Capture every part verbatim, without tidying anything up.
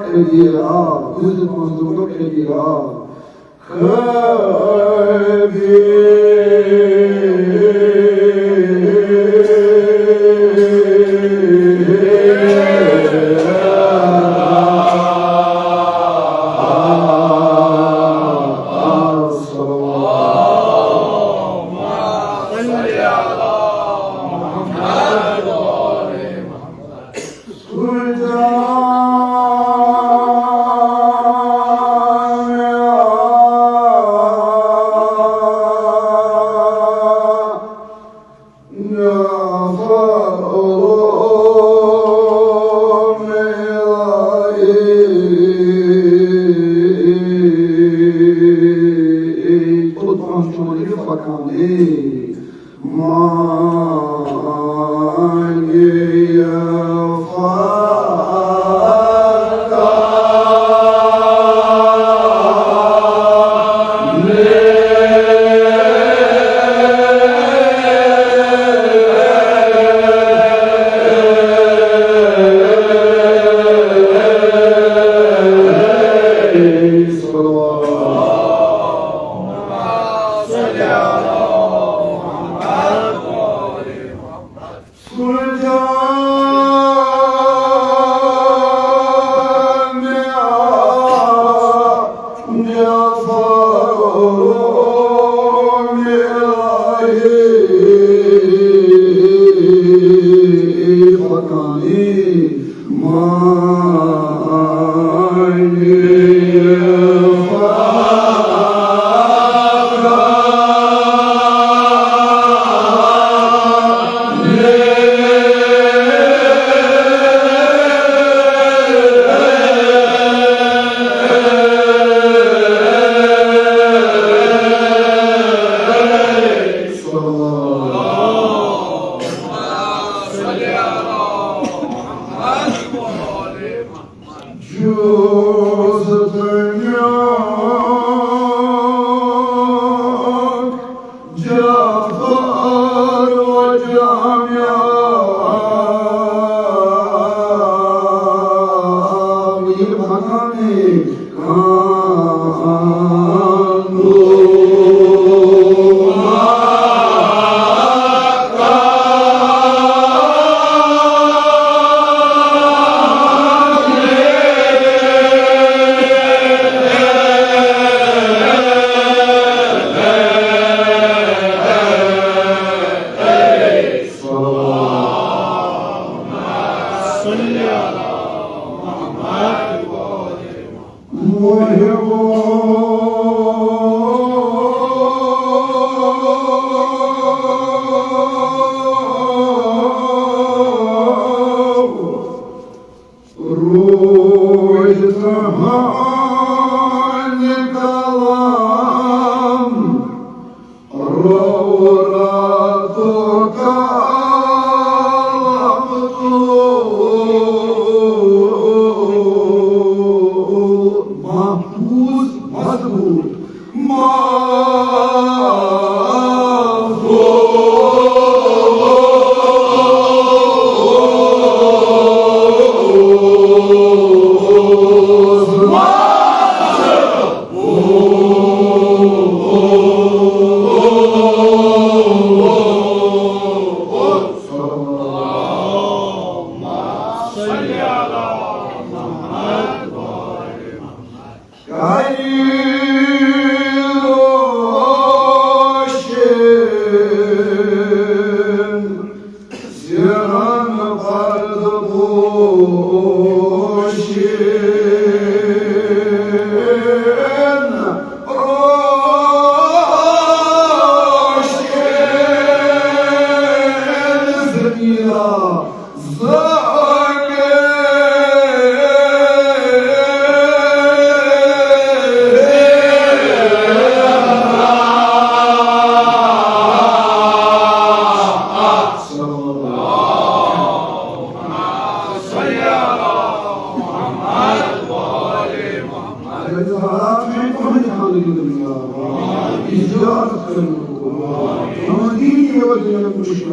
کھڑی آ، بُزرگ پانٛژھ دۄہ کھڑی آ۔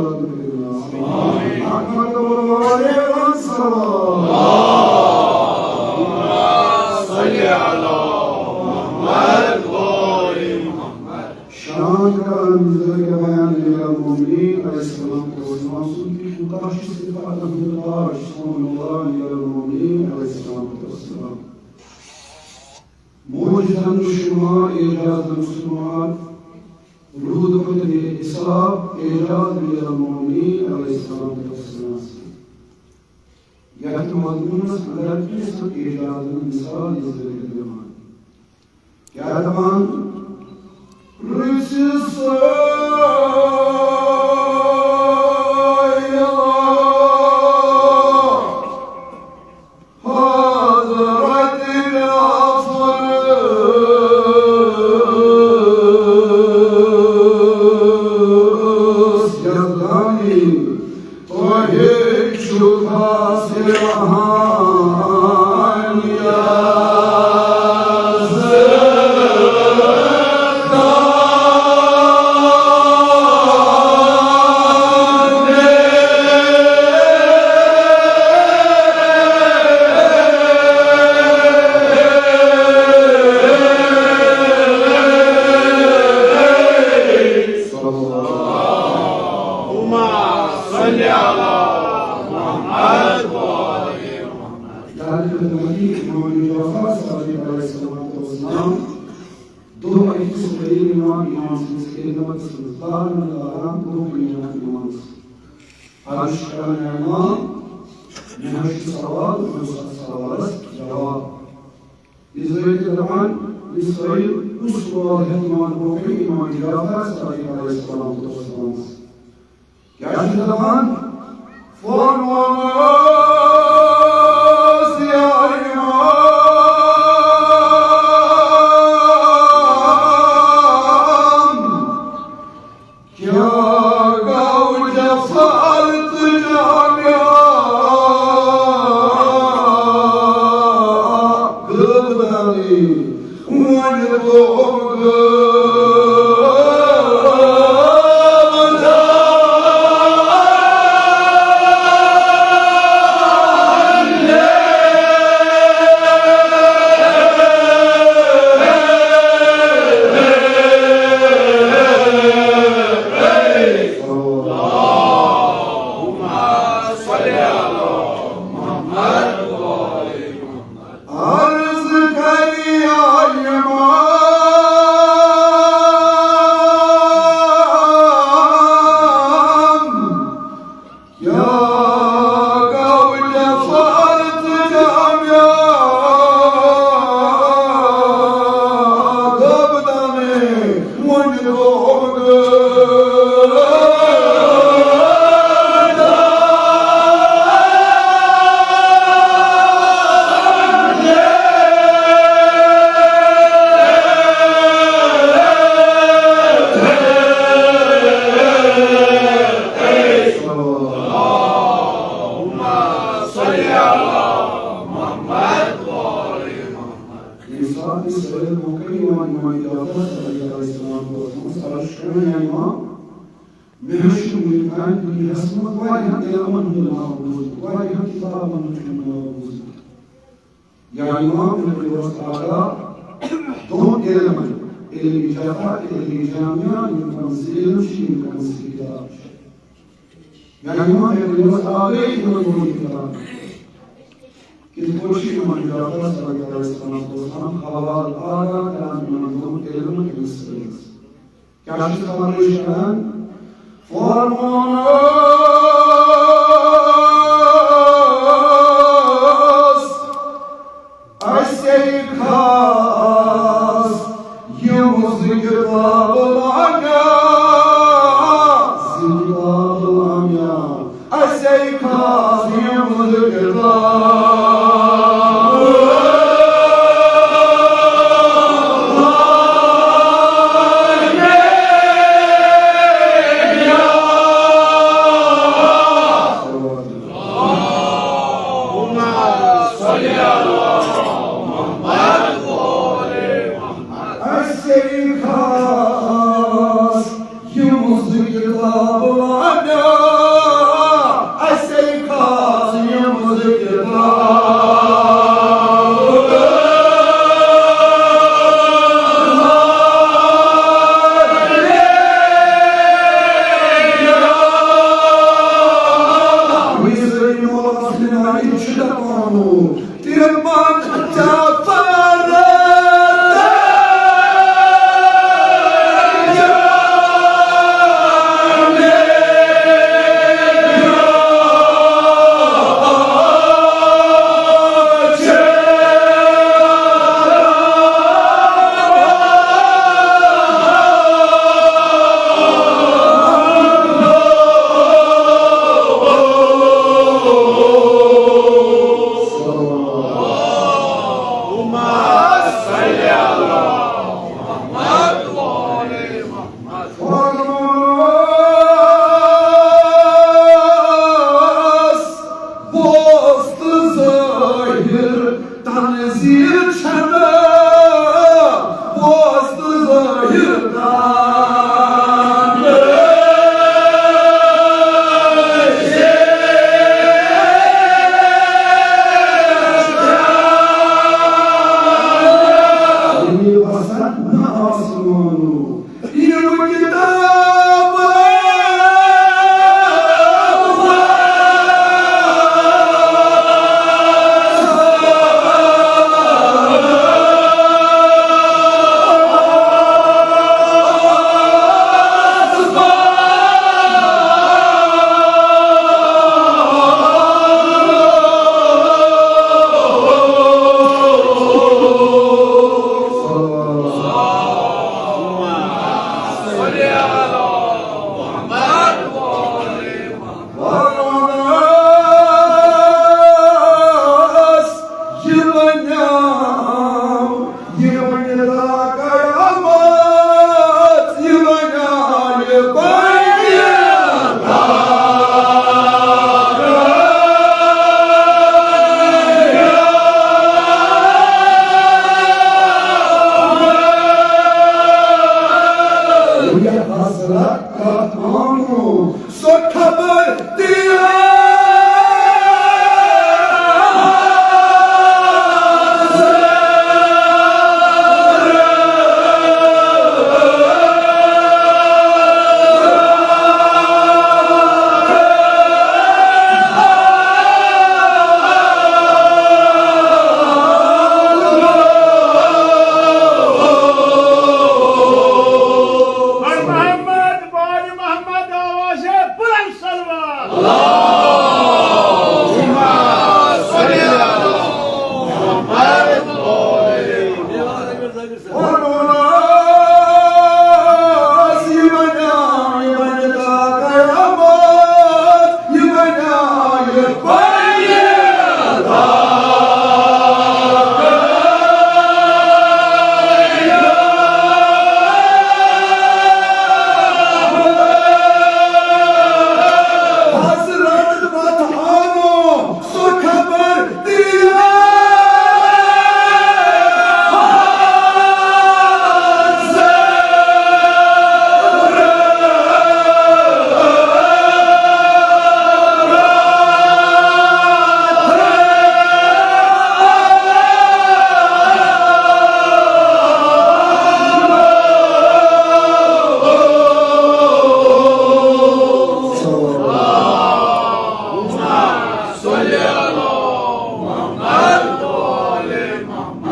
محمد وآل محمد۔ اللهم صل على محمد وآل محمد۔ شان کران بزرگ بیان امیر المومنین علیہ الصلوۃ والسلام سُنٛد کہِ کوٗتاہ چھُ صفاتن ہُنٛد تاج سون مولا امیر المومنین علیہ الصلوۃ والسلام۔ معجزن شمار، اعجازن شمار، روٗد کھۄتہٕ بے حساب اعجاز امیر المومنین علیہ الصلوۃ والسلام۔ یتھ مضمونس اندر کینٛژن اعجازن مثال یہِ ذکر دِوان۔ کیٛاہ دپان؟ رٕژِ سٲیِل حضرت جعفر یزدانی، تۄہہِ چھُ خاص رہان یزدان۔ اللهم صل على محمد وآل محمد۔ یاد خدمتی امام جعفر صادق علیہ الصلوۃ والسلام، دۄہ أکِس پٔرِو امام، امام سٕنٛدِس خدمتس منٛز دارن داران برونٛہہ کُن یِوان امامس۔ عرض چھُ کران، "اے امام، مےٚ حظ چھُ سوال، مےٚ اوس اتھ سوالس جواب۔" یہِ زٲنِتھ دپان، یہِ سٲیِل کُس سوال ہٮ۪تھ یِوان برونٛہہ کُن امام جعفر صادق علیہ الصلوۃ والسلامس؟ کیٛاہ چھُ دپان؟ فرمووس یا امام، کیٛاہ گوٚو جفا تہٕ جامیا غٲبتنٕے؟ وۄنۍ گوٚو غٲبتن۔ عرض کری امام، کیٛاہ گوٚو جفا تہٕ جامیا غٲبتنٕے؟ وۄنۍ گوٚو غٲبتن۔ اللهم صل على محمد وآل محمد۔ ییٚمہِ ساتہٕ یہِ سٲیِل برونٛہہ کَنہِ یِوان، یِوان یہِ جعفر صادق علیہ السلام دوستَس عرض چھُ کران، یا امام، مےٚ حظ چھُ وُنیُک تام دُنیاہَس منٛز واریاہَن علمَن ہُنٛد ناو بوٗزمُت، واریاہَن کِتابَن ہُنٛد چھُم ناو بوٗزمُت۔ یا امام، مےٚ ؤنِو حظ اعلیٰ دۄن علمَن، علم جعفر تہٕ علم جامع، یِم کَم زٕ علم چھِ، یِم کَم زٕ کِتاب چھِ۔ یعنی یِمن علمس آگے یِمن دۄن کِتابن۔ کِتھ پٲٹھۍ چھُ یِمن جعفر صادق علیہ السلام اوس ہم حوال آگاہ کران یِمن دۄن علمن ہٕنٛدِس سۭتۍ؟ کیٛاہ چھُ فرمٲیِش کران؟ فرمووُس اَسے خاص یِم زٕ کِتاب لاگا، زٕ کِتاب لاگا، اَسے خاص یِم زٕ کِتاب لاگا۔ اللهم صل على محمد وآل محمد۔ اَسے خاص یِم زٕ کِتاب لاگا۔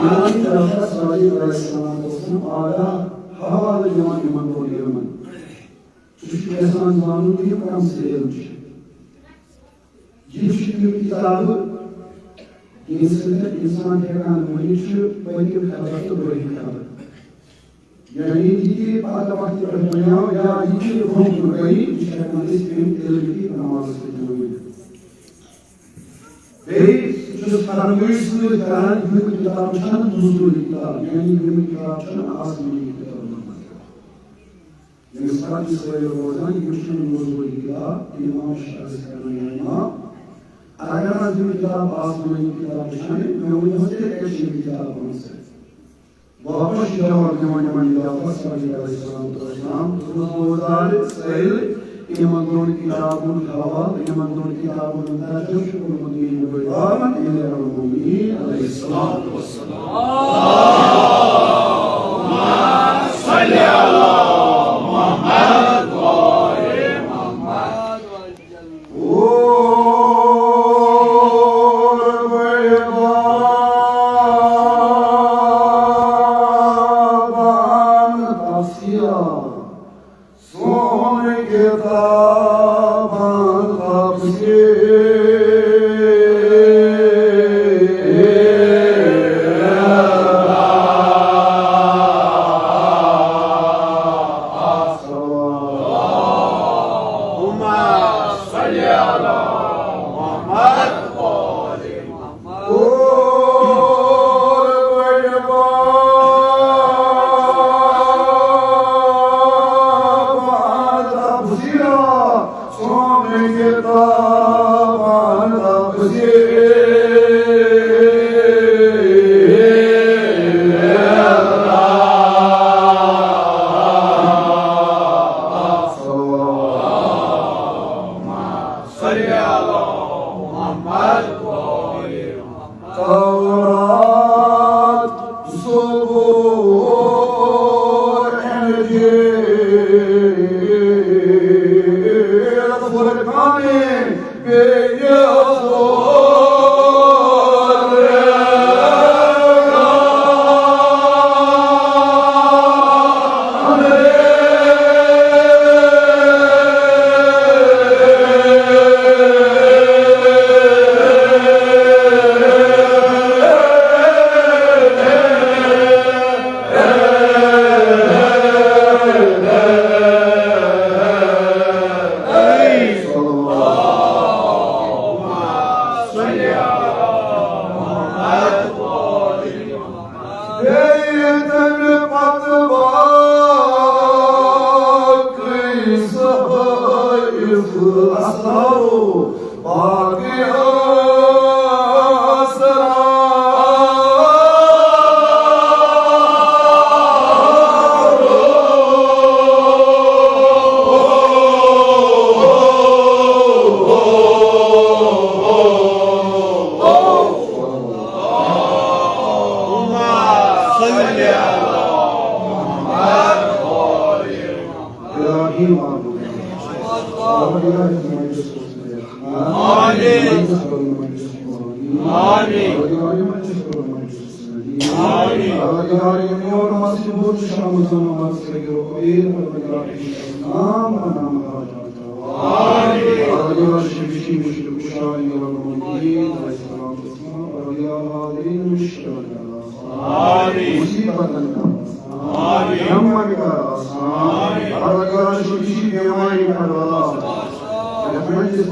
یعنی حضرت صالح علیہ السلام اوس نہٕ آگاہ حوالہٕ دِوان یِمن دۄن علمن۔ سُہ چھُ یژھان زانُن کہِ یِم کَم سے علم چھِ۔ یِم چھِ تِم کِتابہٕ، ییٚمہِ سۭتۍ اِنسان ہٮ۪کان ؤنِتھ چھُ پٔتِم خبر تہٕ برٛونٛہِم خبر۔ یعنی یہِ تہِ پتہٕ وقتہِ پٮ۪ٹھ بنیو یا یہِ تہِ برٛونٛہہ کُن گٔیہِ، یہِ چھِ ہٮ۪کان أسۍ اَمہِ علمہٕ کہِ کمالہٕ سۭتۍ ؤنِتھ۔ بیٚیہِ چھُس فرمٲیِش سۭتۍ کران، یِم کِتاب چھَنہٕ نزوٗلی کِتاب، یعنی یِم کِتاب چھَنہٕ آسمٲنی کِتاب۔ ییٚمِس پتہٕ یہِ سٲری روزان، یِم چھِنہٕ نزوٗلی کِتاب، یِم امام شاہ ٲسۍ کران یہِ امام۔ اگر حظ یِم کِتاب آسمٲنی کِتاب چھَنہٕ، مےٚ ؤنِو حظ تیٚلہِ کیٛاہ چھِ یِم کِتاب آمژٕ؟ واپس چھُ جواب دِوان یِمن یہِ جعفر صادق علیہ الصلوۃ والسلام، دوٚپُس، بوزدار سٲیِل، یِمن دۄن کِتابن ہُنٛد حوالہٕ، یِمن دۄن کِتابن ہُنٛد ترجمہٕ چھُ کوٚرمُت میٛٲنۍ بٔڑۍ بابن، امیر المومنین علیہ الصلوۃ والسلام۔ تورات، زبور، انجیل، فرقان، بیٚیہِ بیٚیہِ تَمہِ پَتہٕ باقٕے صحائف اثرو باقٕے اثرات۔ آمین۔ آمین۔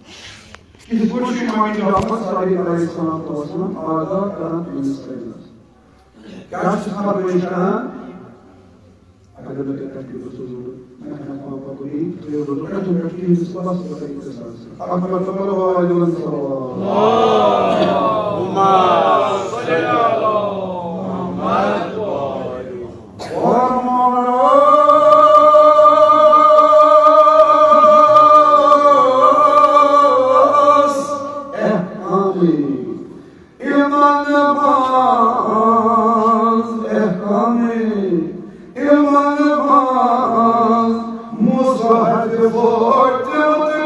کِتھ پٲٹھۍ چھُ امام جعفر صادق علیہ الصلوۃ والسلام آزاد کران أمِس قٲدس؟ کیٛاہ چھُ فرمٲیِش کران؟ اگر نہٕ تۄہہِ تکلیٖف اوسوٕ ضروٗرت، مےٚ ہٮ۪کہٕ نہٕ پانہٕ پَکُن کِہیٖنۍ، بہٕ چھُس بس بَسٕے اِخلاص۔ اَکھ مرتبہ پَرو آواز بُلند صلوات۔ اللهم صل علی محمد و آل محمد۔ آمین۔ علم نماز احکام، علم نماز مصحف فوت مطلب۔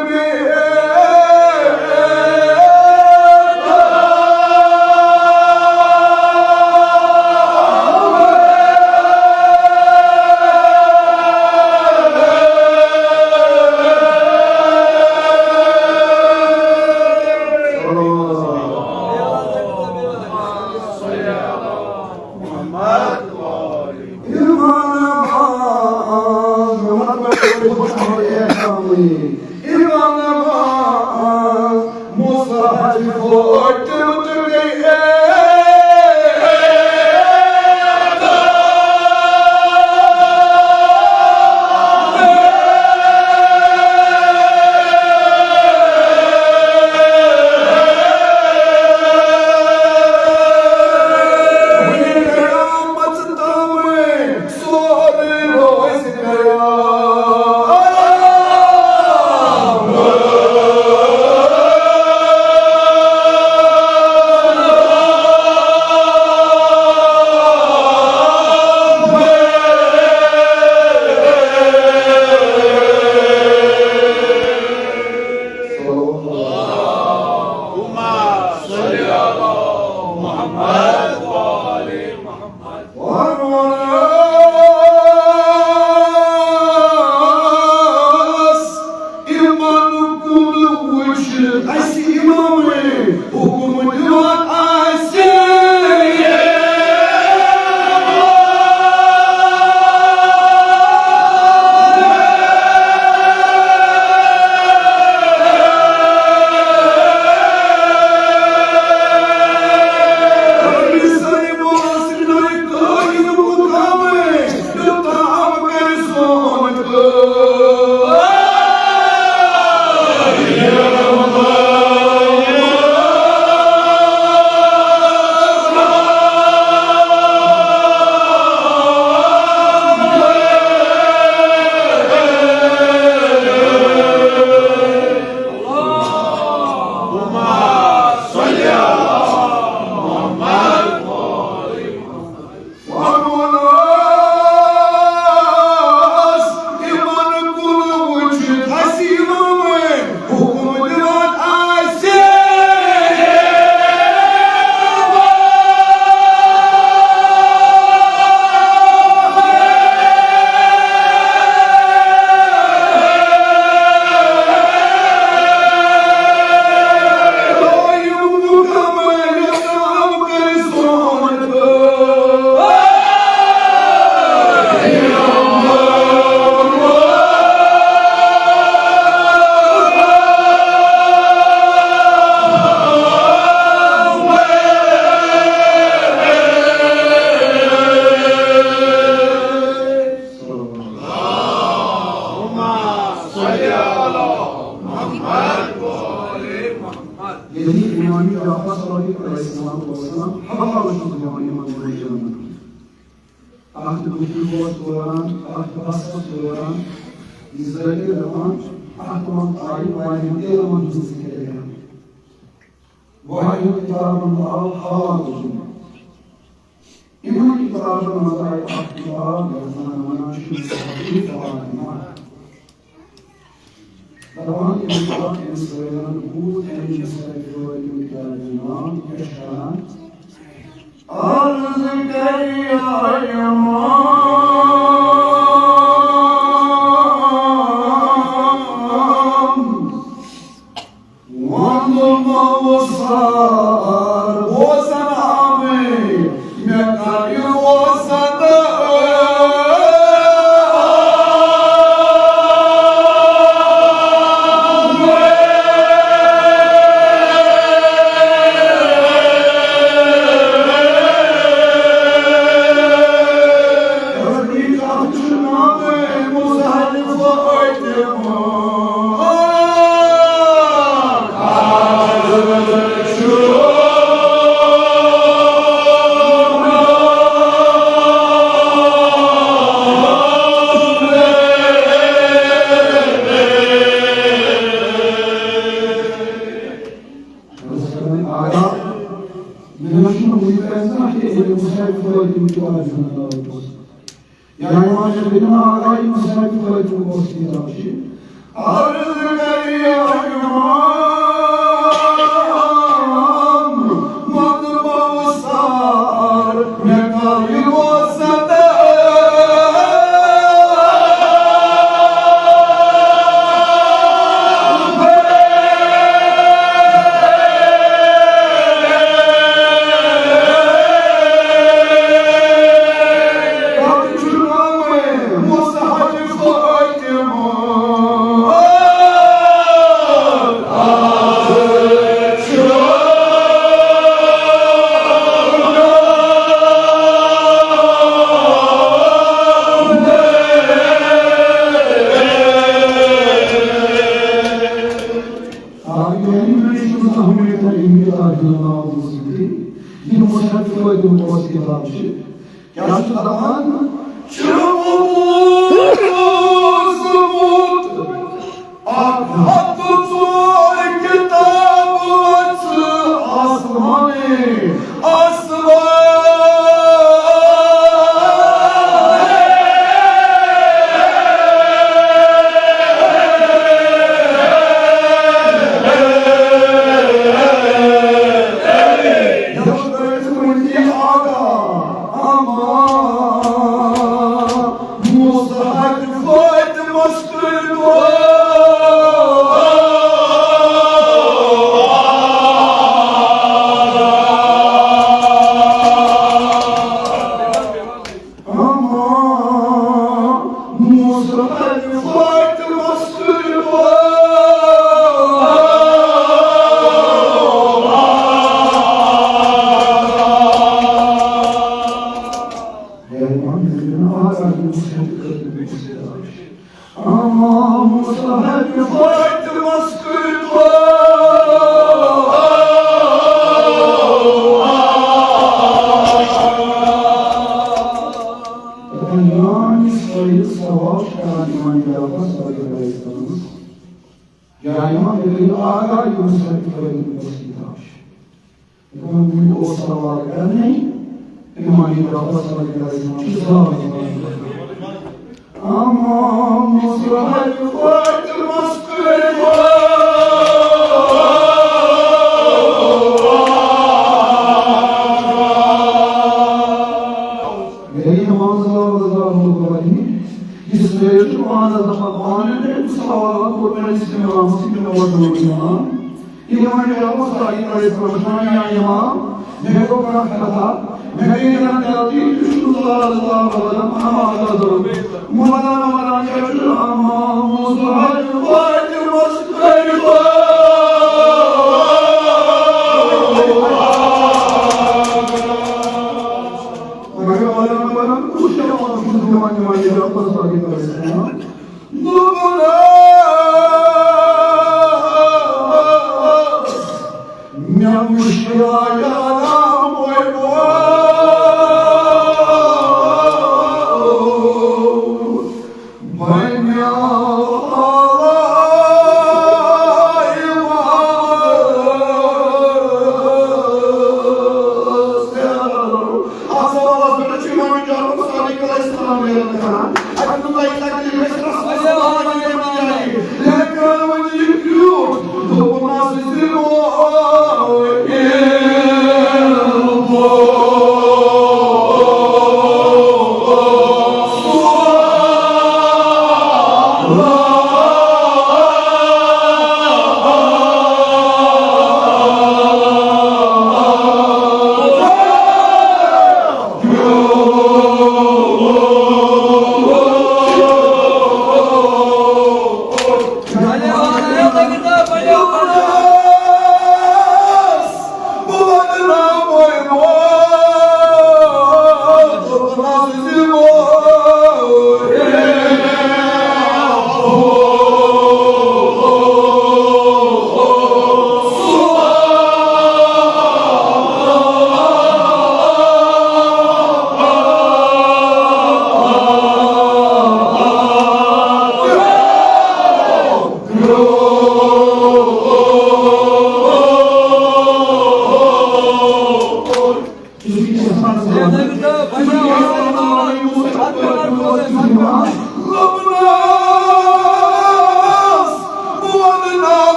ییٚلہِ امام جعفر صادق علیہ الصلوۃ والسلام حوالہٕ چھُ دِوان یِمن دۄن جنتن۔ اکھ تہٕ گُتُل اوس دوران، اکھ تہٕ بس اوس دوران، یہِ ذٲکر دپان، اکھ تِمن آیہِ واریاہن علمن ہٕنٛز ذِکر کران۔ واریاہن کِتابن آو حوالہٕ دِنہٕ۔ یِمن کِتابن منٛز آیہِ اکھ کِتاب، یتھ زن ونان چھِ صحیح فاطمہ۔ دپان، ییٚمہِ ساتہٕ أمِس وٲلۍ بوٗز، أمۍ مُصطفیٰ فٲطمہٕ کیٛاہ چھُ ناو، یہِ کیٛاہ چھُ کران؟ عرض کریایمان، وَنٛدٕ مۄسر بوزن آمٕے، مےٚ کَر یہِ وسعت۔ مےٚ چھُنہٕ وُنہِ تام زانٛہہ تہِ أمۍ مُصطفیٰ فٲطمہٕ کیُتھ آسہِ زانٛہہ۔ یا یِوان چھِ دِنہٕ آگاہی مُصطفیٰ فٲطمہٕ اوس کِتاب چھِ۔ عرض کریایمان، مطلب سار، مےٚ کَر یہِ وسعت۔ آ، یعنی مےٚ چھُنہٕ زانٛہہ وُنیُک تام اَمہِ کِتابہِ ہُنٛد ناو بوٗزمُتٕے۔ یہِ مُصحف فٲطمہٕ اوس کِتاب چھِ۔ کیٛاہ چھُ دَپان؟ چھُ بوٗزمُت اَکھ ہَتھ تہٕ ژور کِتاب وَژھٕ آسمانہِ۔ یا یِمن دٔلیٖل آگاہ یِم سٲری فٲیدٕ گژھِ کِتاب چھِ۔ دَپان، وُنہِ اوس سوال کرنٕے، اِمام جعفر صادق علیہ السلام چھُ زاوُس۔ اما مصلحت فاطمس کٔرِو۔ ییٚلہِ اِمام صٲب رضی اللہ عنہ یہِ سٲری چھِ پانَس دَپان، پانہٕ تہِ سوال کوٚر مےٚ أمِس اِمامَس کہِ مےٚ وَنو اِمام۔ اِمام جعفر صادق علیہ السلام چھُ وَنان، یا اِمام، مےٚ گوٚو کانٛہہ خطا، مےٚ گٔے کانٛہہ غلطی، یہِ چھُنہٕ زالَس زال وَنان، اَما غلطی۔ مولانا مولانا کیٛاہ چھُ؟ اَما مصلحت فاطمس کٔرِو۔ مگر علماء کرام کُس چھُ علماء چھُ دِوان یِمن یہِ رۄبَس پاکہِ پرستِس؟ دوٚپُن، آ، اَتھ سوالَس پٮ۪ٹھ چھُ اِمام جعفر صادق علیہ السلام نیران کران۔ اگر نہٕ تۄہہِ تکلیٖف گژھِ، رسول اللہ علیہ وسلم جایہِ۔ لیکن وۄنۍ یہِ کیُتھ؟ دوٚپمَس، زِ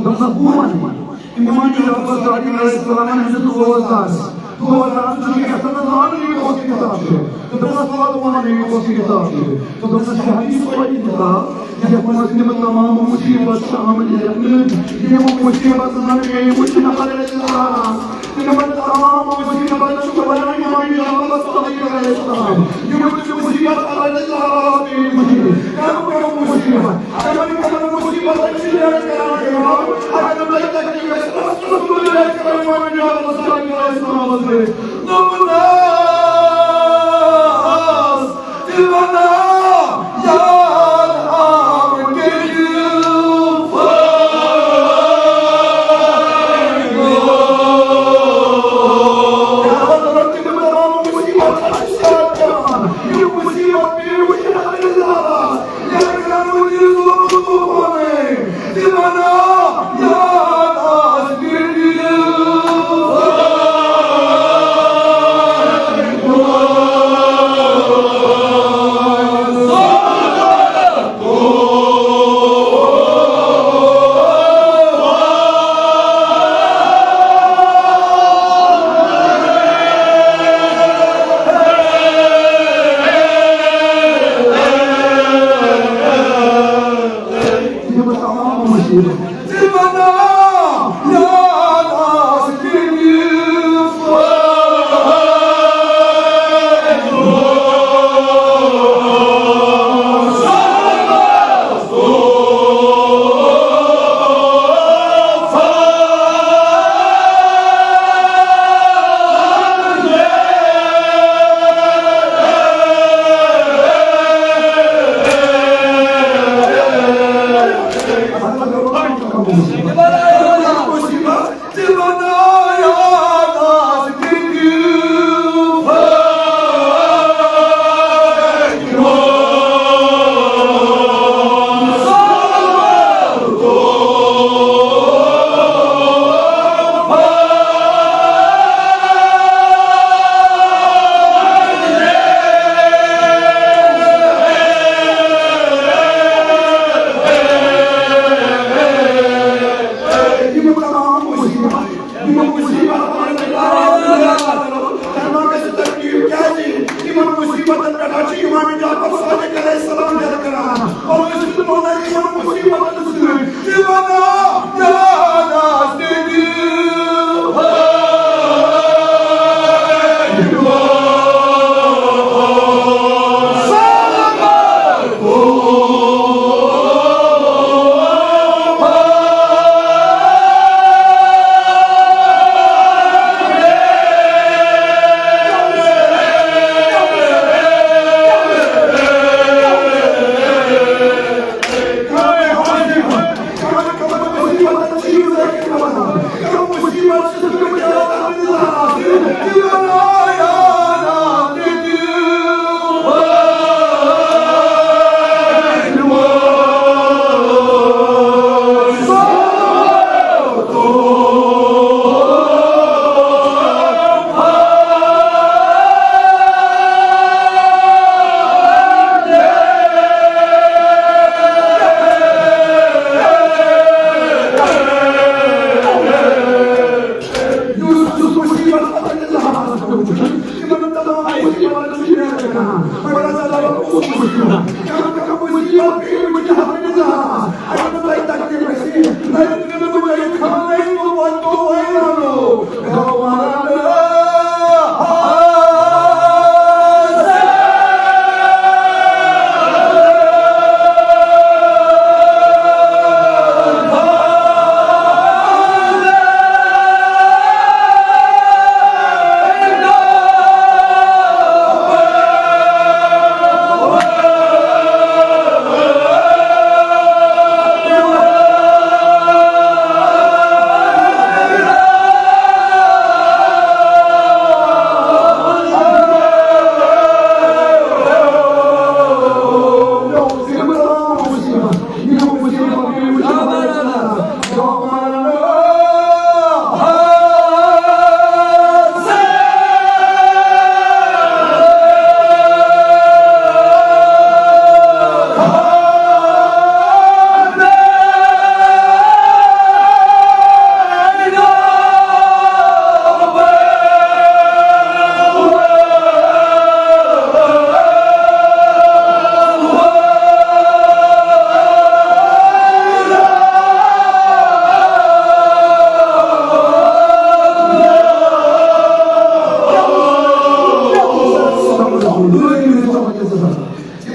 دوٚپنَس، بہٕ وَنہٕ۔ اِمام جعفر صادق علیہ السلام ہٕنٛدِس دوس آسہِ۔ دوس آسہِ، چھُ یَژھان زانُن، یہِ کۄس کِتاب چھِ۔ دوٚپنَس، وَلہٕ وَن، یہِ کۄس کِتاب چھِ۔ دوٚپنَس، یہِ حدیث چھِ واریاہ کِتاب، یَتھ منٛز تِم تمام مُصیٖبت چھِ آمٕتۍ لیکھنہٕ، یِم مُصیٖبت زَن مےٚ وٕچھ نفر علیہ السلام۔ تِمَن تمام مُصیٖبت چھُ وَنان اِمام جعفر صادق علیہ السلام۔ یِم چھِ مُصیٖبت علیہ السلام، یِم چھِ کَم کَم مُصیٖبت۔ اگر وۄنۍ کانٛہہ مُصیٖبت آسہِ، یہِ چھُ لیٹ کران اِمام۔ اگر وۄنۍ تۄہہِ تکلیٖف آسہِ، تَس چھُ لیٹ کران اِمام جعفر صادق علیہ السلام۔ دوٚپنَس، تِمَن آو یاد آو کٔرِو۔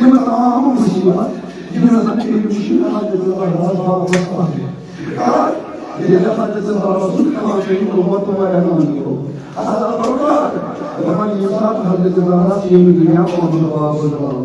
یِمن تمام مُصیٖبت، یِم نہٕ زَن علم چھِ، نہ حضرت زہرا باپَس پَتہٕ۔ ییٚلہِ حضرت زہرا سُنٛد کلام شریٖف لوگمُت تہٕ واریاہ نام کوٚر۔ اَصٕل پٲٹھۍ دَپان، ییٚمہِ ساتہٕ حضرت زہرا ییٚمہِ دُنیا پَنُن باپَس درٛاو۔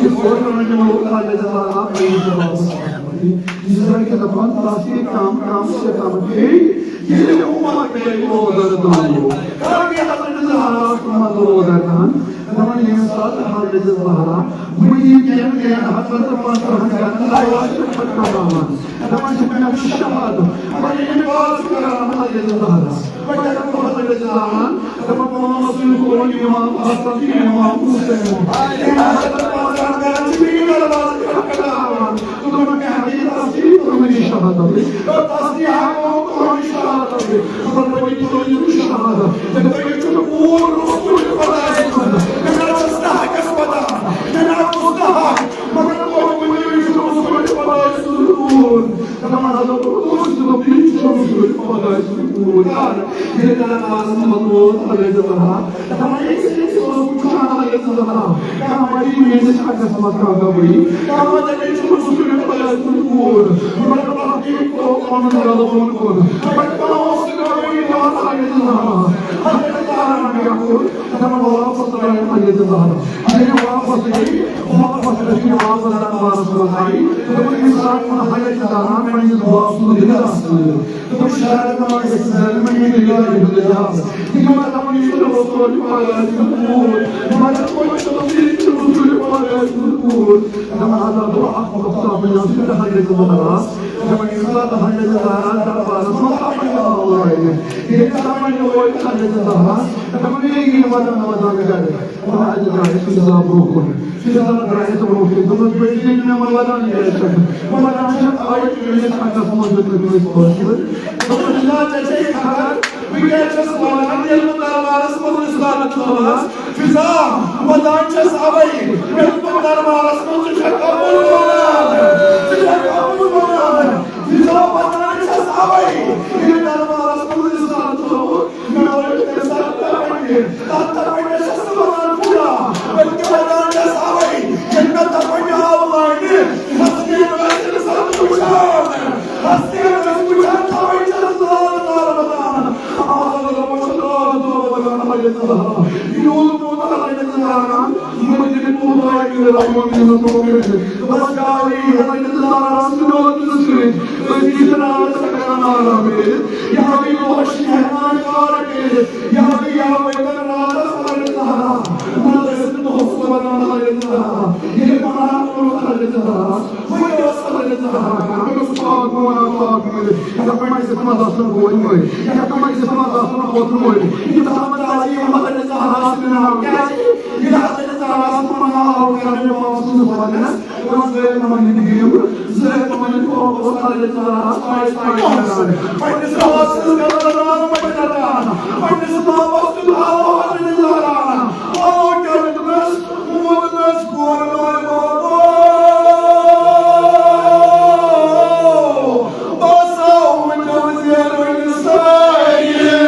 یہِ کوٚر نہٕ یِمو حضرت زہرا پَنٕنِس باپَس پَتہٕ۔ یہِ زَن کہِ دَپان، تَس یہِ کَم کَم سِتَم پیٚیہِ، ییٚلہِ عمر پیٚیہِ روزَر دانُک۔ کَر یہِ حضرت زہرا سُنٛد روزَر دان؟ دَپان، ییٚمہِ ساتہٕ حضرت زہرا مدیٖنہٕ کٮ۪ن ترٛٮ۪ن ہَتَن تہٕ پنٛژاہَن گَرَن آواز چھِ پھٹکراوان۔ دَپان چھِ، مےٚ چھُ شہادت، مگر ییٚمہِ باز کران حضرت زہرا۔ وۄنۍ کیٛاہ کرو حضرت زہرا؟ دَپان، پانَس سۭتۍ کوٚرُن اِمام حسن تہٕ اِمام حُسین۔ ییٚمہِ حضرت پنٛژاہَن گَرَن چھِ بیٚیہِ دروازٕ پھٹکراوان۔ دوٚپُن، مےٚ ہا یہِ تصدیٖق کوٚرمُت یہِ شہادت۔ دوٚپ، تصدیٖق ہا کوٚرمُت یہِ شہادت۔ دوٚپُن، وۄنۍ یہِ کوٚر یہِ شہادت۔ دوٚپُن، یہِ چھُنہٕ کوٗر رسول خۄداے سُنٛد۔ مےٚ نہ چھَس نہٕ حقَس پَتہ۔ مےٚ نہ اوس نہٕ حق۔ مگر کوٚر وۄنۍ یہِ چھُ رسول خۄداے سُنٛد کوٗر۔ دَپان حضرت عمر دوٚپُن، یہِ چھُ رسول خۄداے سُنٛد کوٗر۔ ییٚلہِ دربارَس منٛز ووت حضرت زہرا، دَپان، أکِس أکِس اوس وٕچھان حضرت زہرا۔ کانٛہہ وَنہِ، میٛٲنِس حقَس منٛز کانٛہہ گواہی۔ کانٛہہ وَنہِ، یہِ چھُ رسول خۄداے سُنٛد کوٗر۔ مگر اَکھ أکۍ ترٛوو پَنُن غلط پَنُن کوٚر۔ وۄنۍ کَمہِ اوس سُہ گواہی دِوان حضرت زہرا؟ حضرت زہرا کیٛاہ کوٚر؟ دَپان، واپَس درٛاے حضرت زہرا۔ ییٚلہِ واپَس گٔے، واپَس گٔے واپَس دربارَس منٛز آیہِ۔ دوٚپُن، ییٚمہِ ساتہٕ ووٚن حضرت زہرا پنٛنِس باپ سُنٛد رِضا سۭتۍ۔ دوٚپُن، شاید ما گژھِ زَنہِ مےٚ یہِ دُنیا یہِ دُنیا۔ یہِ ما دَپُن، یہِ چھُنہٕ رسول خۄداے سُنٛد کوٗر۔ مگر وۄنۍ چھُ دوٚپُن، یہِ چھُ رسول خۄداے سُنٛد کوٗر۔ دَپان، حضرت دوٚپُن، اَکھ وقت آو مےٚ یَتھ پٮ۪ٹھ حضرت زہرا۔ دَپان، ییٚمہِ ساتہٕ حضرت زہرا دربارَس منٛز آیہِ، ییٚلہِ تَمہِ وَنہِ وٲتۍ حضرت زہرا، دَپان، یہِ یِیہِ وَدان وَدان گَرٕ۔ وَدان گَرٕ، فِضا برٛونٛہہ کُن۔ فِضا درٛایَس برٛونٛہہ کُن۔ دوٚپُن، بیٚیہِ ییٚلہِ مےٚ وَدان گَرِ چھَکھ، وَدان چھَکھ، آیہِ میٛٲنِس حقَس منٛز دیُت مےٚ تٔمِس فٲصلہٕ۔ دوٚپُن، فِضا، ژےٚ چھے خبر، بہٕ کیٛاہ چھَس وَدان، ییٚلہِ بہٕ دربارَس منٛز رِسالت تھوٚومَس؟ فِضا، وَدان چھَس اَوَے، ییٚلہِ بہٕ دربارَس منٛز ژٕ چھَکھ اَوُن وَنان، ژٕ چھَکھ اَوُن وَنان۔ فِضا، وَدان چھَس اَوَے، ییٚلہِ دربارَس منٛز رِسالت تھوٚو، مےٚ لٲج تَمہِ ساتہٕ تَپنہِ۔ تَتھ تَپنہِ چھَس نہٕ وَنان فِضا، بلکہِ وَدان چھَس اَوَے، ییٚلہِ مےٚ تَپنہِ آو لاینہِ، حسنین ٲسۍ تَمہِ ساتہٕ وٕچھان، حسنین ٲسۍ وٕچھان، تَوَے چھَس زار زار وَدان۔ نارا میٖرِتھ، یا بیٚیہِ دۄہَس چھِ ہٮ۪کان کار کٔرِتھ، یا بیٚیہِ یا وٲتۍ راتَس حضرت زہرا، نَتہٕ ٲسِتھ دۄہَس واتان حضرت زہرا۔ ییٚلہِ پَناہ کوٚر حضرت زہراہَس، وۄنۍ ٲس حضرت زہرا کران، مےٚ اوس پاک مولا پاک میٖرِتھ، یَتھ پٮ۪ٹھ مجلسَس منٛز آسَن بوے مٲلۍ، یَتھ پٮ۪ٹھ مجلسَس منٛز آسَن پوتُر مٲلۍ، یہِ تھاوان تعظیٖم حضرت زہرا سٕنٛدِ ناوٕ۔ کیٛازِ؟ ییٚلہِ حضرت زہرا سُنٛد پَناہ آو کرنہٕ پاک سٕنٛز وَننَس، زٲہِد محمد نِدیٖم، زٲہِد محمد نِدیٖم اوس حضرت زہراہَس پایَس پایَس کران۔ پنٛنِس باپَس سٕنٛز غزل راو پَتہٕ رَٹان۔ پنٛنِس باپَس سُنٛد آو حضرت زہرا۔ آو کیٛاہ دوٚپنَس؟ ووٚننَس کورِ ماے بابا۔ بہٕ ہسا وٕنیو زینُن سٲری۔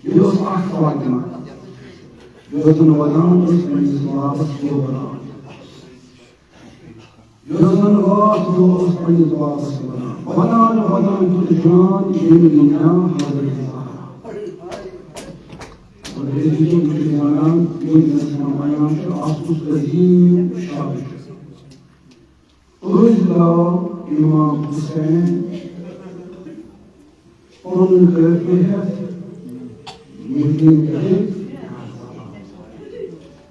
یہِ اوس اکھ فاطمہ، یۄس زن ودان ٲس پننِس بابس دۄہ ودان۔ یۄس زن راتھ دۄہ ٲس پننِس بابس ودان۔ ودان ودان دیُت جان ییٚمہِ دُنیا حضرت زہرا۔ اور بیٚیہِ چھُ یہِ وَنان، ییٚمہِ دِنَس منٛز بیان چھُ، اَتھ اوس عظیٖم شب۔ أزۍ درٛاو امام حسین پنُن کٲفی ہٮ۪تھ محدیٖن کٔرِتھ۔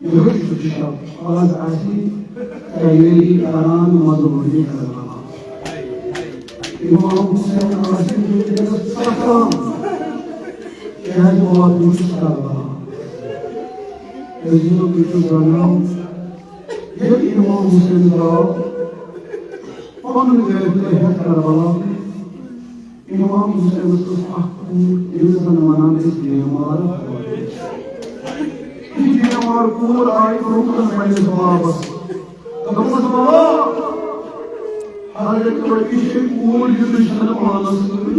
یِہوٚے چھُ شب۔ آز آسہِ تیٲری کران مظلوٗمِ کربلا۔ امام حسین آسہِ دُنیاہس ترٛٹان، کیٛازِ واتُن چھُ کربلا۔ عزیزو، تُہۍ چھِو زانان، ییٚلہِ امام حسین درٛاو پنُن گرِ تہٕ ہٮ۪تھ کربلا، امام حسینس ٲس اکھ کوٗر، ییٚمِس زن ونان ٲسۍ بیمار۔ یہِ بیمار کوٗر آیہِ برونٛہہ کُن پننِس بابس۔ دوٚپمس، "بابا، حضرت عٲیشہ چھِ کوٗر، یہِ تُہۍ چھِنہٕ پانس سۭتۍ۔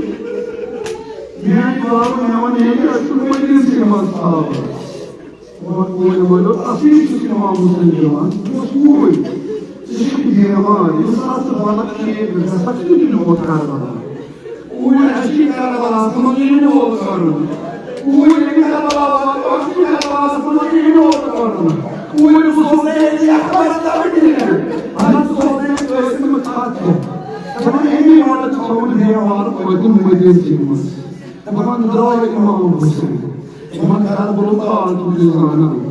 میٛانہِ بابہٕ مےٚ وَن، ییٚتہِ اَسہِ چھُ مٔنٛدِرسٕے منٛز تھاوُن۔" وۄنۍ کورِ وَنو، اَصلی چھُس امام حسین دِوان، یہِ اوس کوٗر۔ ژٕ چھَکھ بیمار، ییٚمہِ ساتہٕ ژٕ وَنکھ ٹھیٖک گژھِ، سۄ چھِ تیُتھ ووت کربلا۔ کوٗرِ اَسہِ چھِ کربلا، ژٕ مَہ یہِ نہٕ ووت کَرُن۔ کوٗرِ ییٚلہِ کربلا واتو، اَسہِ چھِ کربلا، ژٕ مَہ یہِ نہٕ ووت کَرُن۔ کوٗرِ سوزنَے أتی احمد تَوَے نہٕ۔ اَہَن سوزنَے أسۍ مہٕ تھَتھ ہٮ۪تھ۔ دَپان، أمی ووٚن تھوٚوُن بیمار وٲتِن مٔدیٖنسٕے منٛز۔ دَپان، درٛاو امام حسین۔ دَپان، کربلُک حال چھُس بہٕ زانان۔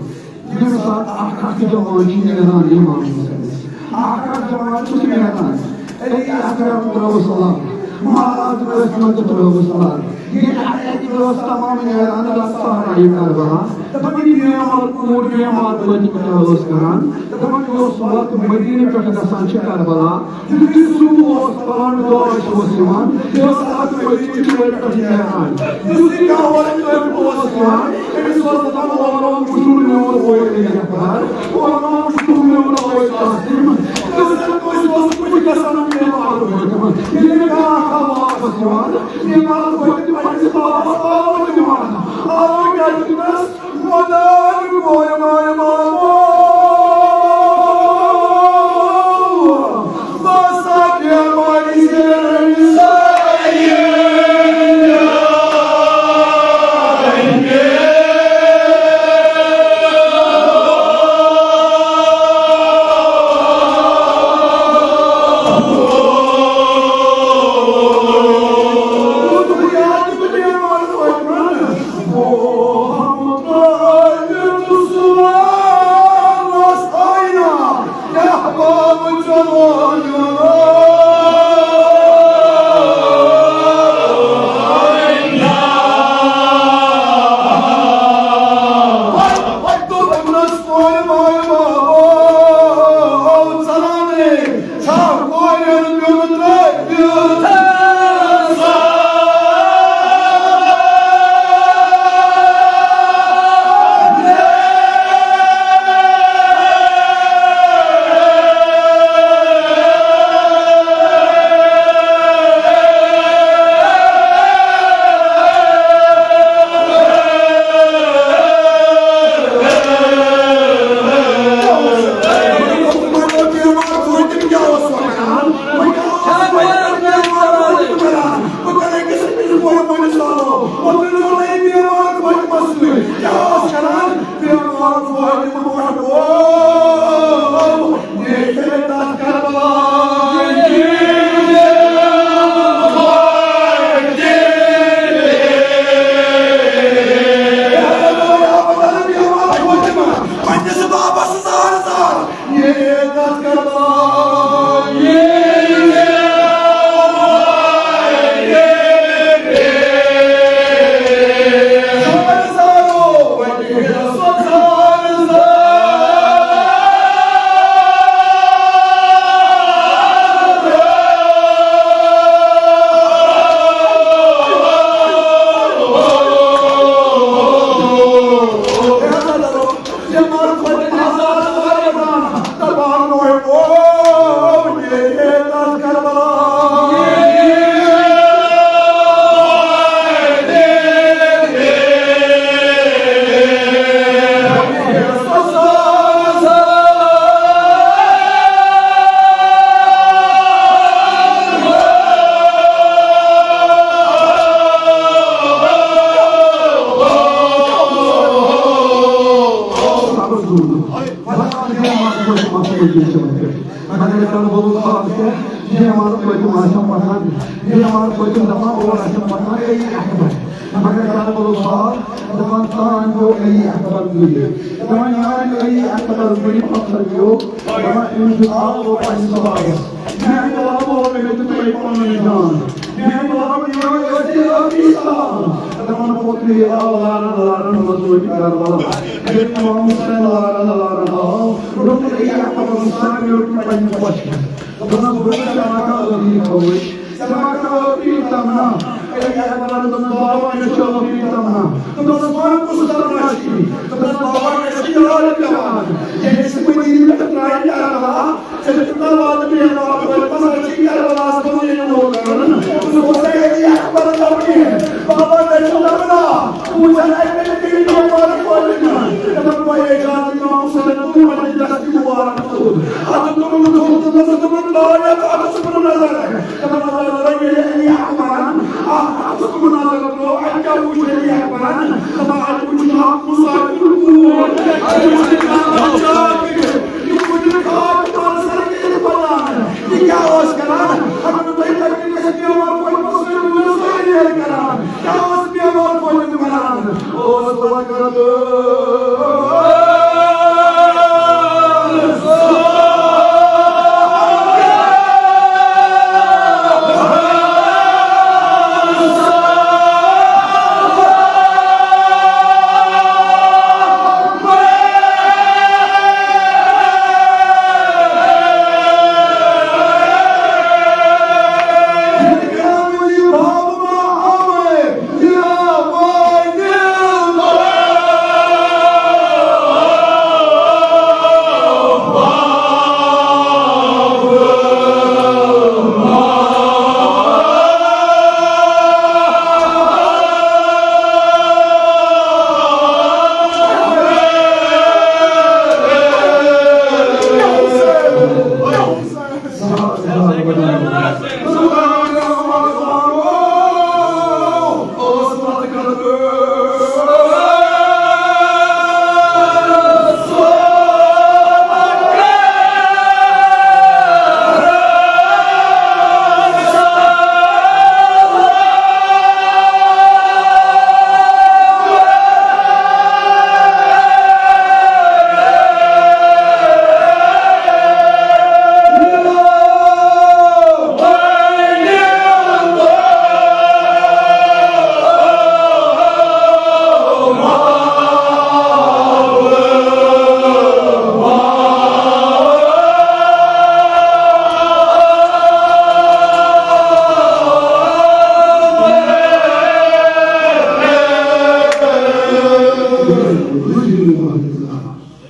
ییٚمہِ ساتہٕ اکھ اکھ جوان چھُ نیران امام حسینس، اکھ اکھ جوان چھُ نیران۔ علی اکبر ترٲوٕس لَر، معاذ ٲسۍ مےٚ تہِ ترٲوٕس لَر۔ ییٚلہِ اَتہِ ٲس تمام نیران، دَپان، صحرایہِ کربلا۔ دَپان، یہِ بیمار کوٗر، بیمار لٔجِتھ کیٛاہ ٲس کران؟ دَپان، یہِ اوس وقت مدیٖنہٕ پٮ۪ٹھ گژھان چھِ کربلا۔ یُتھُے صُبح اوس پَلان، دۄہَس اوس یِوان، یہِ اوس اَتھ پٔتۍ کِنۍ چٲلۍ پٮ۪ٹھ نیران۔ یُتھُے کانٛہہ اورٕ یورٕ اوس یِوان، أمِس اوس دَپان، "اورٕ وٕچھِو میون بوے علی اکبر، اورٕ وٕچھِو میون بوے قاسم۔" یُس زَن کٲنٛسہِ اوس کُنہِ گژھان، بیمار وٲتمٕتۍ۔ ییٚلہِ کانٛہہ آو واپَس یِوان، بیمار وٲتمٕتۍ پنٛنِس بابَس آو دِوان۔ آو کیٛازِ دِنَس؟ مگر کربل الباب چھِ، بیمار پٔتِم آسان پکان، بیمار پٔتِم دپان اور آسان پکان، اے اکبر۔ مگر کربل الباب دپان تان گوٚو اے اکبر گُرِ۔ دپان ییٚلہِ اے اکبر گُرِ پتھر پیوٚو، دپان أمِس دیُت آب گوٚو پننِس بابس۔ میانہِ بابا ووٚن مےٚ تہِ تۄہہِ پنُن جان۔ میانہِ بابا یِوان ٲسۍ ٲبی سلام۔ دپان پوٚتُے آو لاران لاران مزوٗرِ کربلا۔ ییٚلہِ امام حسین لاران لاران آو، روٚٹ اے اکبرن سارنٕے روٚٹ پننہِ پۄشہِ۔ دوٚپنس بہٕ چھُس ژےٚ واتان ٲبی کھووٕرۍ۔ ژےٚ واتان ٲبی تمنا۔ اے اکبرن دوٚپنس بابا مےٚ چھِ ٲبی تمنا۔ دوٚپنس وَن کُس تمنا چھِ؟ دوٚپنس بابا مےٚ چھِ یاد پٮ۪وان۔ ییٚلہِ أسۍ مدیٖنہٕ پٮ۪ٹھ درٛاے کربلا، ژےٚ دیُتُتھ نہ وعدٕ بیمار پٲٹھۍ، پتہٕ چھِ کربلاہس منٛز ییٚلہِ لوٗکھ کران، ژٕ اوسَے علی اکبر لبنہِ، بابا مےٚ چھُ لبنا، بہٕ وٕچھن اَتہِ مےٚ چھِ تیٚلہِ بیمار پٲٹھۍ، دَپان بہٕ ہے جان امام حسین، تُل وۄنۍ دَستی مُبارک تُل۔ اَتھ دوٚپُن، دوٚپُن، دوٚپُن، دوٚپُن، لایا تہٕ اَتھ ژٕ کُن نظر۔ دَپان اللہ تعالیٰ ییٚلہِ علی اکبرن اَتھ اَتھٕ کُن نظر ترٛوو، اَتہِ کیٛاہ وُچھ علی اکبرن؟ دَپان اَتہِ وُچھ اَکھ مسافر کوٗر۔ اَتہِ وُچھ علی اکبرن۔ یہِ کُنہِ خاص پانَس سۭتۍ ییٚلہِ وَنان، یہِ کیٛاہ اوس کران؟ اگر نہٕ تۄہہِ تَمہِ وِزِ گژھِ پیوان پَتہٕ مُسلمانَن سۭتۍ ییٚلہِ کران، کیٛاہ اوس پیوان پَتہٕ کران؟ اوس وَنان،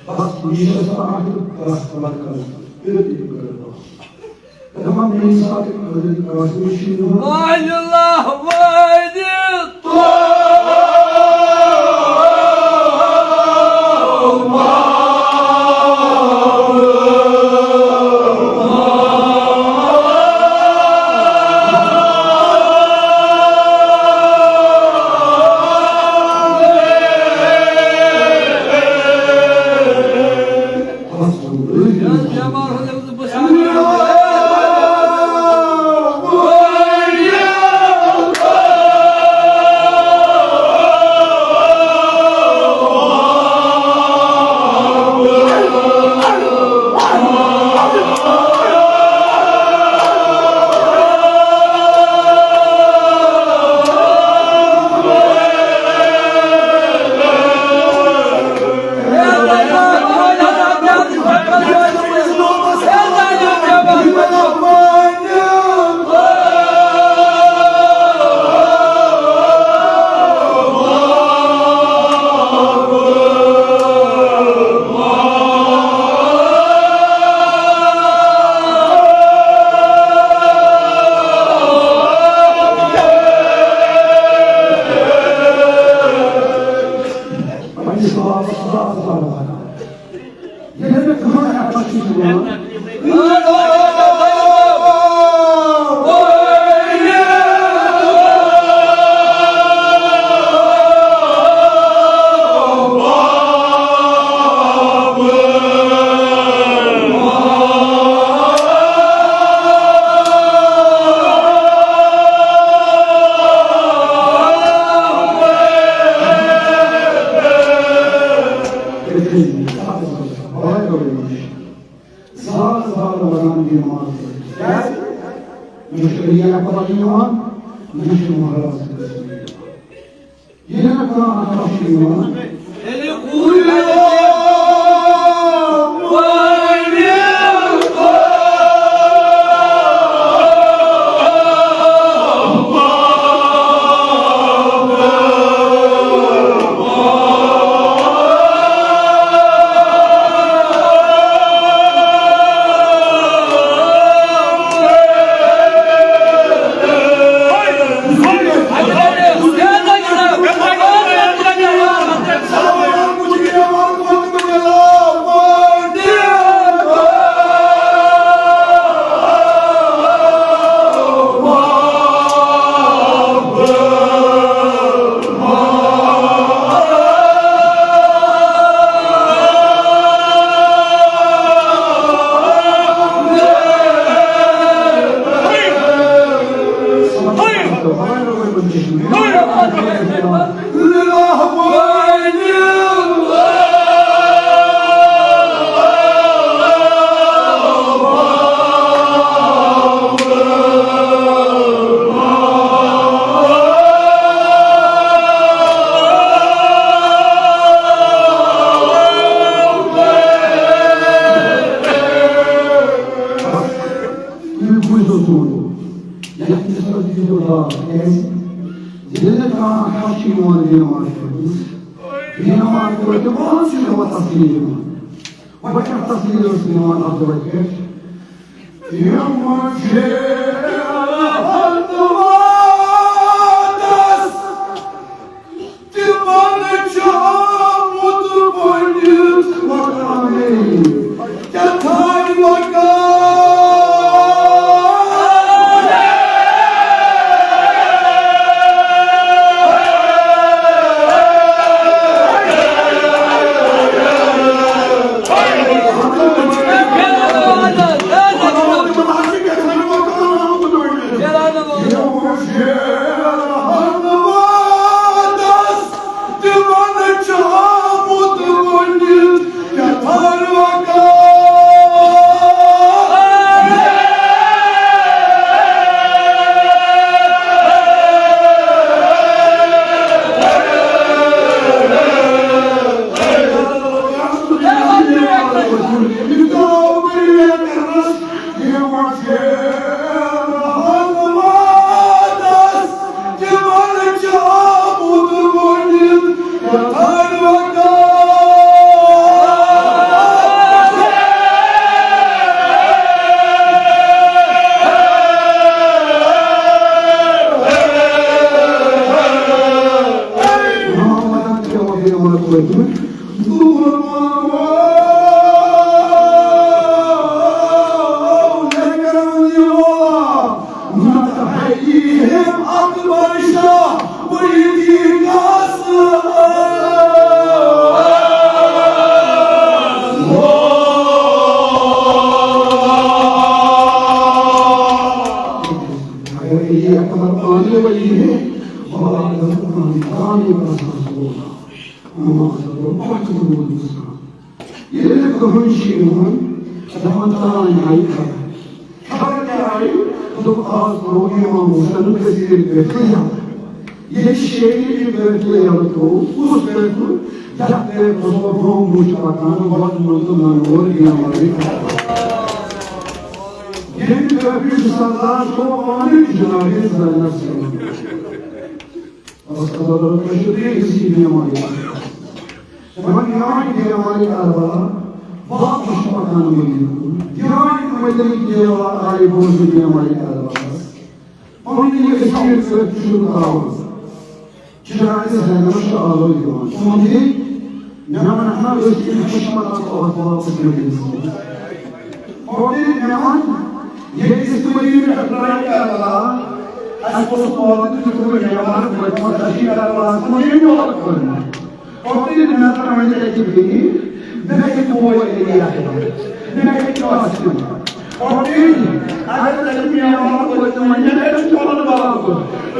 بس، یہِ چھِ اَسہِ آخر بس، بس، بس۔ تمام میٛانہِ ساتہٕ حضرت قاسم چھُ یِوان۔ اللہ واحد۔ یہِ اَکبر یِوان، یہِ چھُ مہراز۔ یہِ نہٕ کانٛہہ اَکھ چھُ یِوان۔ ییٚلہِ نہٕ کانٛہہ اَکھ چھُ یِوان بیمار کٔرِتھ، بیمار کٔرِتھ تہِ پانَس چھُ دَوا تسلی دِوان۔ وۄنۍ کیٛاہ تسلی ٲس نِوان اَتھ دَوہَس پٮ۪ٹھ؟ یِم چھِ اَتھ وادَس تِمن چھُ آمُت ؤنِتھ وقارے، کیٛاہ تھاوِ وقار؟ تِمن چھُ آمُت ؤنِتھ کیٛاہ تھاوِ وقار۔ اگر یہ اکبر آنے والی ہے، اور اگر آنے والا ہے، ییٚلہِ کٕہٕنۍ چھِ یِوان، دَپان، تام آیہِ خبر۔ خبر کیٛاہ آیہِ؟ دوٚپُکھ، آز کوٚرُکھ اِمام حسینَن کٔشیٖرِ پٮ۪ٹھ یَلہٕ۔ ییٚلہِ شیٚیہِ رٮ۪تہِ پٮ۪ٹھ یَلہٕ ترٛوو، کُس پٮ۪ٹھ تُل؟ یَتھ پٮ۪ٹھ اوس برٛونٛہہ برٛونٛہہ چھُ پَکان، وَتہٕ منٛز تہٕ نَنہٕ وول اِمام علی۔ ییٚمہِ پٮ۪ٹھ چھُ سردار صٲب پانہٕ جناب زینَس یِوان۔ بس خدا تعالیٰ تۄہہِ چھُو بیٚیہِ نصیٖب یِوان۔ دَپان یِوان یِوان کربلا، واپس چھُ پکان مدیٖنہٕ کُن۔ یِوان مدیٖنہٕ یِوان آیہِ بوزنہٕ یِوان کربلا۔ پنُن یہِ أسیٖر کٔرِتھ چھُ نہٕ تھاوان۔ چنانچہ زینبس چھُ آلو یِوان۔ تِمن دِتھ مےٚ وَنہٕ ہا أسۍ یِم حشمت آسو اَتھ واپس مدیٖنَس منٛز۔ گۄڈٕ ییٚلہِ مےٚ وَن، ییٚلہِ أسۍ تِمَن یہِ پٮ۪ٹھ لڑٲے کران، اَسہِ اوس پانہٕ تہِ دیُتمُت یَوان، وٲتمُت اَسہِ یہِ کران، اَسہِ کوٚر یہِ یور کوٚرمُت۔ گۄڈٕ ییٚلہِ مےٚ ترٛٲے نہٕ اَتہِ بیٚیہِ، مےٚ چھِ بوے علی احمد، مےٚ چھِ قاسم۔ گۄڈٕ ییٚلہِ اگر تَتہِ مےٚ یَوان وٲتۍ تِم وَنہِ، مےٚ چھِ چلان باغ،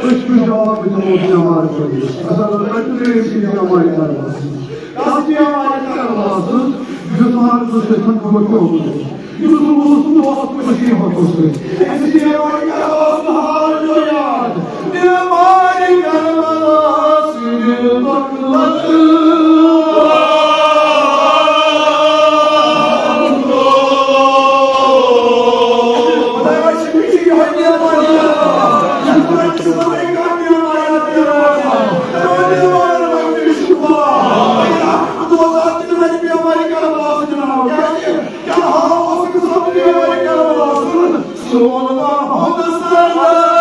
أسۍ چھِ جواب دِمو بیمار کٔرِتھ۔ اَسا لڑٲے تہٕ أسۍ چھِ بیمار کران۔ تَتھ بیمارِ کران، یُس مارٕ سُہ چھُ گۄڈٕ پیوٚمُت۔ یُس نہٕ اوس، نہٕ اوس کٔشیٖرِ ہُنٛد اوس۔ اَسہِ چھِ یِوان کربلاہَس ہُنٛد حال یاد۔ بیمارِ کربلا سٕنٛدِ دۄکھٕ لَتہٕ۔ خۄدایا، چھِ مےٚ یِہوٚے بیمار یاد۔ یَتھ منٛز چھِ سٲرٕے کانٛہہ بیمار یاد پٮ۪وان۔ تِمَن بیمارَن منٛز تہِ چھُ خۄدا۔ خۄدا تہِ چھُ بیمارِ کربلا سۭتۍ ناو۔ کیٛازِ؟ کیٛاہ حال اوس أکِس رۄپیہِ وٲلۍ کربلا سُنٛد؟ سون محمد سردار۔